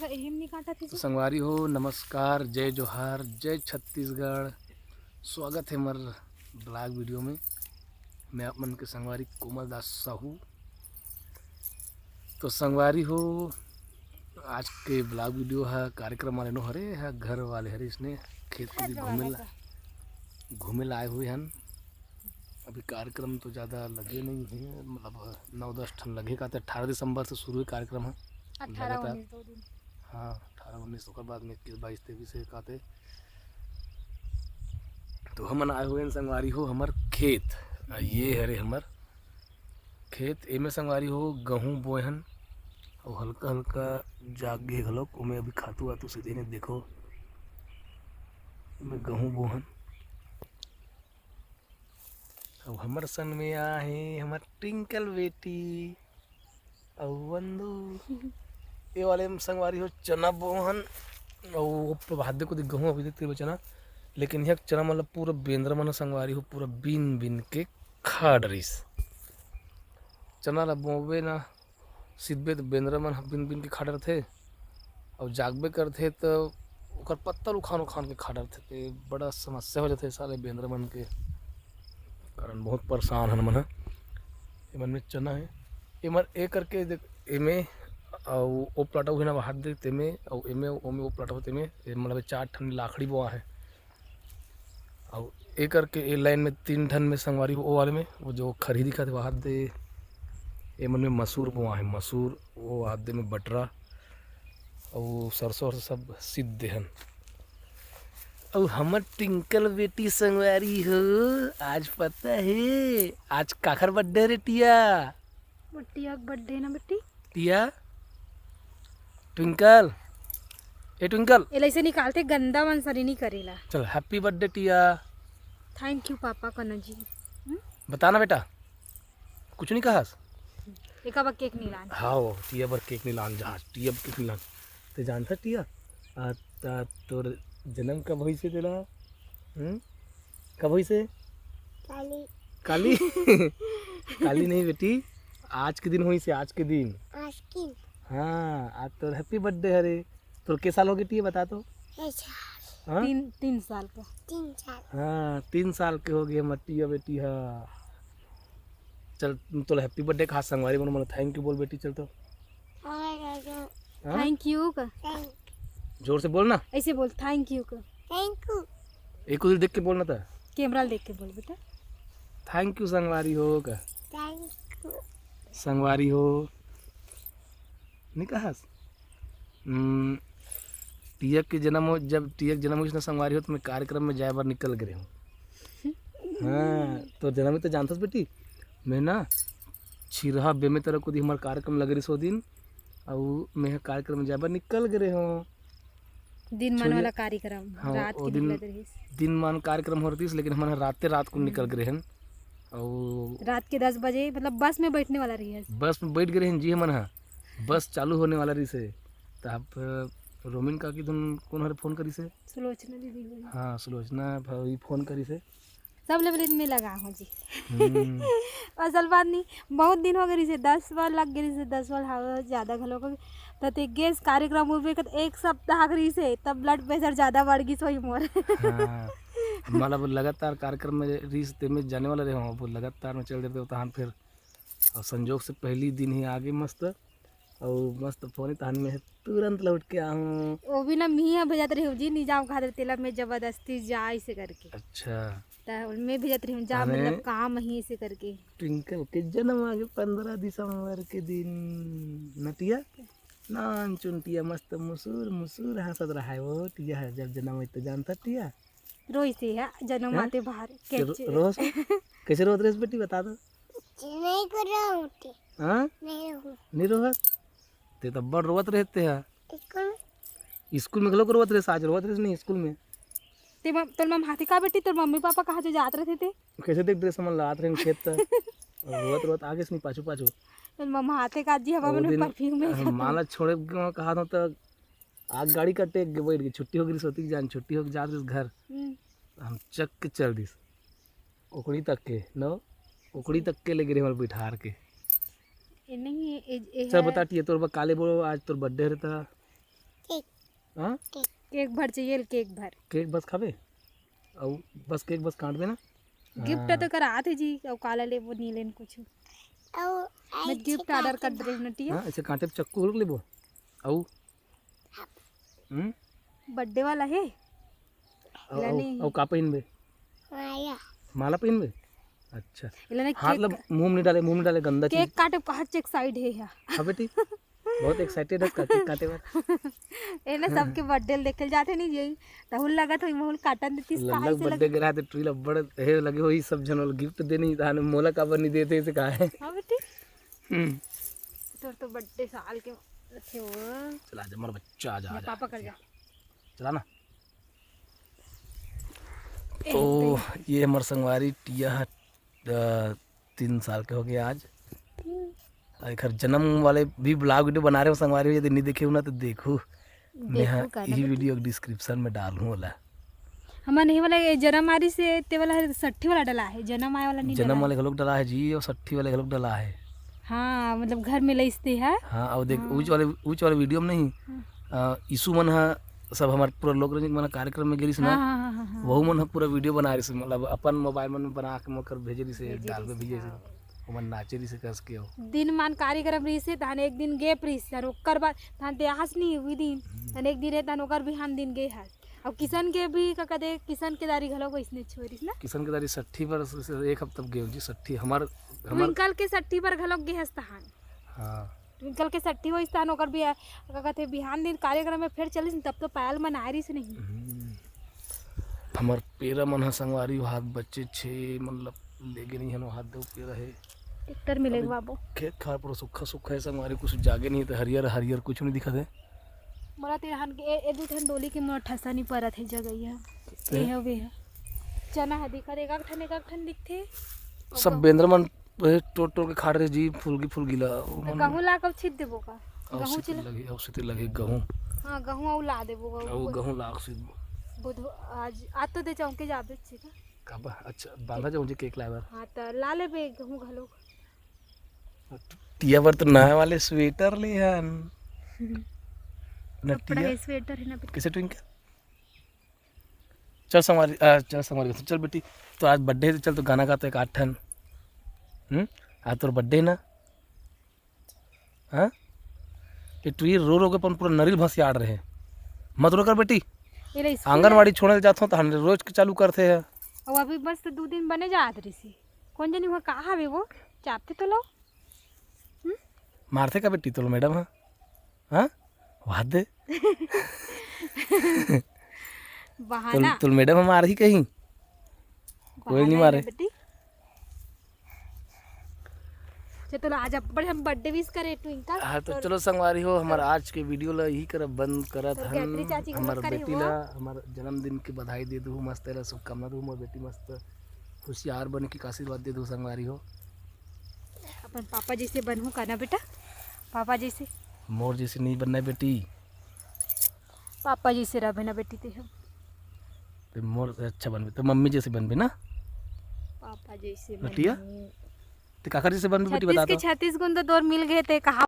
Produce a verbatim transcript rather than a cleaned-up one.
एहिम नहीं काटा थी तो जी। संगवारी हो, नमस्कार, जय जोहार, जय छत्तीसगढ़। स्वागत है हमर ब्लॉग वीडियो में। मैं आप मन के संगवारी कोमल दास साहू। तो संगवारी हो, आज के ब्लॉग वीडियो है कार्यक्रम वाले नो हरे, है घर वाले हरे, इसने खेत को भी घर घूमे वाला ला, का। घूमे ला आए हुए हन। अभी कार्यक्रम तो ज़्यादा लगे नहीं है, मतलब नौ दस ठन लगे का, तो अठारह दिसंबर से शुरू है कार्यक्रम है। अठारह लगातार। उन्नीस दो दिन। हाँ, अठारह उन्नीस, ओकर बाद में इक्कीस बाईस तेईस है काते। तो हमन आए हुए हैं संगवारी हो हमर खेत। आ, ये हरे हमर खेत, एमे संगवारी हो गहूँ बोए हन, अउ हल्का हल्का जाग गे घलोक, ओमे अभी खातू वातू सीधे नहीं, देखो, एमे गहूँ बोए हन। अब हमर संग में आहे हमर ट्विंकल बेटी अउ वंदू। ये वाले में संगवारी हो चना बोहन अउ ओप्पे भादे को दिख गहूँ अभी देखते चना, लेकिन यह चना मतलब पूरा बेंदरा मन संगवारी हो पूरा बीन बीन के खा डरिस। चना ला बोबे ना, सिदबे त बेंदरा मन ह बिन बिन के खा डरथे, अउ जागबे करथे त ओकर पत्ता ल उखान उखान के खा डरथे, ते बड़ा समस्या हो जाथे साले बेंदरा मन के कारण। बहुत परेशान हन मन ह। एमन में चना हे, एमन ए करके देख, एमे अउ ओ प्लाटा उहे ना बाहर दे तेमे, अउ एमे ओमे ओ प्लाटा हो तेमे, ए मतलब चार ठन लाखड़ी बोआ हे। अउ ए करके ए लाइन में तीन ठन में संगवारी हो, ओ वाले में, वो जो खरही दिखत हे, वहाँ दे, ए मन में मसूर बोआ हे, मसूर, वो वहाँ दे में बटरा, अउ सरसों, वरसों सब सिद दे हन। अउ हमर ट्विंकल बेटी संगवारी हो, आज पता हे, आज काखर बर्थडे रे टिया? वो टिया के बर्थडे ना बेटी। टिया, ट्विंकल, ए ट्विंकल। एला ऐसे निकालते, गंदा मन सरी नहीं करेला। चल, happy birthday Tia. Thank you पापा कना जी। हम्म? बता ना बेटा, कुछ नहीं कहस? एका बा केक नहीं लान। हाँ, टिया बर केक नहीं लान जा, टिया बर केक नहीं लान। ते जानता टिया, आ, ता, तोर जन्म कब होइस हे तेला? हम्म? कब होइस हे? काली। काली? काली नहीं बेटी, आज के दिन होइस हे, आज के दिन। आज के दिन? हाँ, आज तोर हैप्पी बर्थडे हरे। तोर के साल हो गे टिया, बता तो? ए साल। हाँ? तीन, तीन साल का। तीन साल। हाँ, तीन साल के हो गे हमर टिया बेटी हा। चल, तोला हैप्पी बर्थडे कहा संगवारी मन, मन थैंक यू बोल बेटी, चल तो। हाँ? थैंक यू का। थैंक। जोर से बोल ना। ऐसे बोल, थैंक यू का। Thank you. एक उधर देख के बोलना था। कैमरा देख के बोल बेटा। थैंक यू संगवारी हो का। Thank you. संगवारी हो। नहीं कहस? हम्म, टिया के जन्म हो, जब टिया के जन्म होइस ना संगवारी हो, तो मैं कार्यक्रम में जाए बर निकल गे रहेंव। हाँ, तोर जन्म तो जानथस बेटी, मैं ना छिरहा बेमेतरा कोती हमर कार्यक्रम लगे रहिस ओ दिन, अउ मैं ह कार्यक्रम में जाए बर निकल गे रहेंव। दिन मान छोड़िया। वाला कार्यक्रम, हाँ, रात ओ के दिन निकलत रहिस। दिन मान कार्यक्रम हो रहिस, लेकिन हमन ह राते रात को निकल गे रहेन। अउ रात के दस बजे, मतलब, बस में बैठने वाला रहिस। बस में बैठ गे रहेन जी हमन ह, बस चालू होने वाला रहिस हे। तब रोमिन काकी धुन कोन हर फोन करिस हे? सुलोचना दीदी होई। हाँ, सुलोचना भाभी फोन करिस हे। सब लेवल में लगा हो जी। हम्म। असल बात नहीं, बहुत दिन हो गए रहिस हे, दस बार लग गए रहिस हे, दस बार हवा ज्यादा घलो हो गए। त ते गेस कार्यक्रम उबे कर एक सप्ताह के रहिस हे, तब ब्लड प्रेशर ज्यादा बढ़ गिस होई मोर। हाँ, मतलब लगातार कार्यक्रम में रहिस, ते में जाने वाला रहे हो, वो लगातार में चल देते हो, तहन फिर और संजोग से पहली दिन ही आगे मस्त, और मस्त फोन ही तहन में तुरंत लौट के आहूँ। वो भी ना, मिया भेजत रही जी, नहीं जाओ खातिर तेला में जबरदस्ती जा ऐसे करके। अच्छा। त मैं भेजत रही हूँ, जा, अरे। मतलब काम ही ऐसे करके। ट्विंकल के जन्म आगे पंद्रह दिसंबर के दिन, नटिया नान चुनटिया मस्त मुसुर मुसुर हंसत रहा है वो टिया है, जब जन्म होई तो जानता टिया। रोई से है जन्म हैं? आते बाहर के रो-, कैसे? रोस? कैसे रोत रहे बेटी, बता दो। नहीं कर रहा हूँ ते। हाँ? नहीं रहूँ। नहीं रोहत? ते तो बड़ रोवत रहते हैं। स्कूल में? स्कूल में घलो रोवत रहे, आज रोवत रहे नहीं स्कूल में। ते मम-, तोर मम हाथी का बेटी, तोर मम्मी पापा कहाँ जो जात रहे थे? कैसे देख ड्रेस मन लात रहे खेत त। रोवत रोवत आगे से नहीं पाछू पाछू। तोर मम हाथे का जी हवा वो मन में दिन परफ्यूम में हम जात माला रहे। छोड़े के कहा था तो आग गाड़ी का टेक के बैठ गई, छुट्टी हो गई सोती जान, छुट्टी हो गई जात रहे घर। हम्म। हम चक के चल दिस। ओकड़ी तक के, नो? ओकड़ी तक के ले गिरे हमारे बिठार के। ए नहीं, ए, ए चल है। बता टिया, तोर बा काले बोलो, आज तोर बर्थडे रहता। हाँ? केक भर चाहिए, केक भर। केक बस खाबे? अउ बस केक बस काटबे ना? गिफ्ट हाँ। तो करात हे जी, अउ काला लेबो, नी लेन कुछ। अउ मैं गिफ्ट ऑर्डर कर दे नटिया। हाँ, ऐसे काटे पे चक्कू होलक लेबो। अउ हम्म? बर्थडे वाला हे? अउ, अउ, अउ का पहिनबे? माला। माला पहिनबे? अच्छा। एला ना हाथ केक ला का मुंह में नहीं डाले, मुंह में डाले, गंदा चीज। केक काटे बहुत एक्साइट हे या। हाँ बेटी, बहुत एक्साइटेड है का-, केक काटे बर। ए ना सबके बर्थडे ल देखे ल जाथे नहीं यही। तहुल लगत होई, मोहल काटन देतिस, लल्ला काहे से बर्थडे लगे? के रात ट्री ल बड़ हे लगे होई, सब झन ल गिफ्ट देनी, ताने मोला काबर नहीं देते, ऐसे कहा है। हाँ बेटी। हम्म। तोर तो बर्थडे साल के थे वो। चला जा, मोर बच्चा, आ जा, जा, आ जा। पापा कर जा। चला ना। तो ये हमर संगवारी टिया ह, अ, तीन साल के हो गया आज। अउ एखर जन्म वाले भी ब्लॉग वीडियो बना रहे हो संगवारी हो, यदि नहीं देखे हो ना तो देखो, मैं देखो ह का ना यही बेटी। वीडियो के डिस्क्रिप्शन में डालहूँ वाला। हमन ये वाला, ये जन्म आरी से ते वाला हर सट्ठी वाला डला है, जन्म आए वाला नहीं जन्म डला वाले है। घलोक डला है जी, और सट्ठी वाले घलोक डला है। हाँ, मतलब घर में लइसते है। हाँ, और देख, हाँ। ऊंच वाले, ऊंच वाले वीडियो में नहीं, हाँ। अ, यीशु मन ह सब हमारे पूरा लोक रंजन मन कार्यक्रम में गेलिस ना, हाँ, हाँ, हाँ, हाँ, हाँ। वहू मन ह पूरा वीडियो बना रहिस, मतलब अपन मोबाइल मन में बना के मोकर भेजे रहिस, भेजे डाल के रहिस, भेजे रहिस। हाँ। ओमन नाचे रहिस कस के हो। दिन मान कार्यक्रम रहिस, तहन एक दिन gap रहिस, तहन ओकर बाद तहन देहास नहीं हुई दिन, हम्म। तहन एक दिन रहे, तहन ओकर बिहान दिन गे हस। अब किशन के भी का कदे, किशन के दारी घलो को इसने छोरिस ना। किशन के दारी सट्ठी पर से एक हफ्ता गे जी, सट्ठी हमार, हमार ट्विंकल के सट्ठी पर घलो गे हस तहन। हाँ। ट्विंकल के सट्ठी होइस तहन ओकर भी, का कहते, बिहान दिन कार्यक्रम में फेर चलिस, तब तो पायल मन आए रहिस नहीं। हम्म। हमर पेरा मन ह संगवारी, हाथ बच्चे छे, मतलब लेगे नहीं हन, हाथ दे पेरा है। ट्रैक्टर में अभी लेगवाबो। खेत खार पूरा सुक्खा सुक्खा है संगवारी, कुछ जागे नहीं तो हरियर हरियर कुछ नहीं दिखत है। मोला तेरहन के ए, ए दू ठन डोली के मोला ठसा नहीं परत है जगह ये। ते? ये हवे है। चना ह दिखत, एक ठन, एक ठन दिखथे। सब बेंदर मन वही टोर टोर के खाड़ रहे जी, फुलगी फुलगी ला। तो गहूं ला कब छीत देबो का? गहूं अउ सितिर लगे, अउ सितिर लगे गहूं। हाँ, गहूं अउ ला देबो का। अउ गहूं ला सितिर। बुध आज, आज तो दे चौके जाबे छे का? काबा? अच्छा, बांधा जाऊं जी केक लाए बर। हाँ, तो ला लेबे गहूं घलो। टिया बर तो नया वाले स्वेटर ले हन। कपड़ा नटिया। है, स्वेटर है ना बेटा। कैसे ट्विंकल? चल संगवारी, आ, चल संगवारी, चल बेटी, तो आज बर्थडे है, तो चल तो गाना गा तो एक आठ ठन। हम्म? आज तोर बर्थडे है ना? हाँ? ये टुरी रो रो के अपन पूरा नरिल भसियाड़ रहे। मत रो कर बेटी। ये ले स्कूल आंगनवाड़ी है। छोड़े जात हो तो हमने रोज के चालू करते हैं। अब अभी बस तो दो दिन बने जात रही सी। कौन जनी वहाँ कहाँ हवे वो? चापते तो लो। हम्म? मारथे का बेटी तोल मैडम, हाँ? हाँ? वाह दे। बहाना। तोल, तोल मैडम हम आ रही कहीं? कोई नहीं बहाना है मारे। ना बेटी। चलो, आज अब बड़े हम बर्थडे विश करे ट्विंकल। हाँ, तो और चलो संगवारी हो, हमारा आज के वीडियो ला यही कर बंद करत तो हन। गायत्री चाची के हमार मत करे बेटी हो। ला हमार जन्मदिन के बधाई दे दू, मस्त ला शुभकामना दू, हमार बेटी मस्त होशियार बने के आशीर्वाद दे दू संगवारी हो। अपन पापा जैसे बनहू का ना बेटा, पापा जैसे। मोर जैसे नहीं बनना है बेटी। पापा जैसे रहबे ना बेटी ते हम। ते मोर से अच्छा बनबे, तो मम्मी जैसे बनबे ना। पापा जैसे नटिया? बनहू। ते काकर जैसे बनबे बेटी, छत्तीस बता के तो। छत्तीस गुण तो तोर मिल गए, ते कहा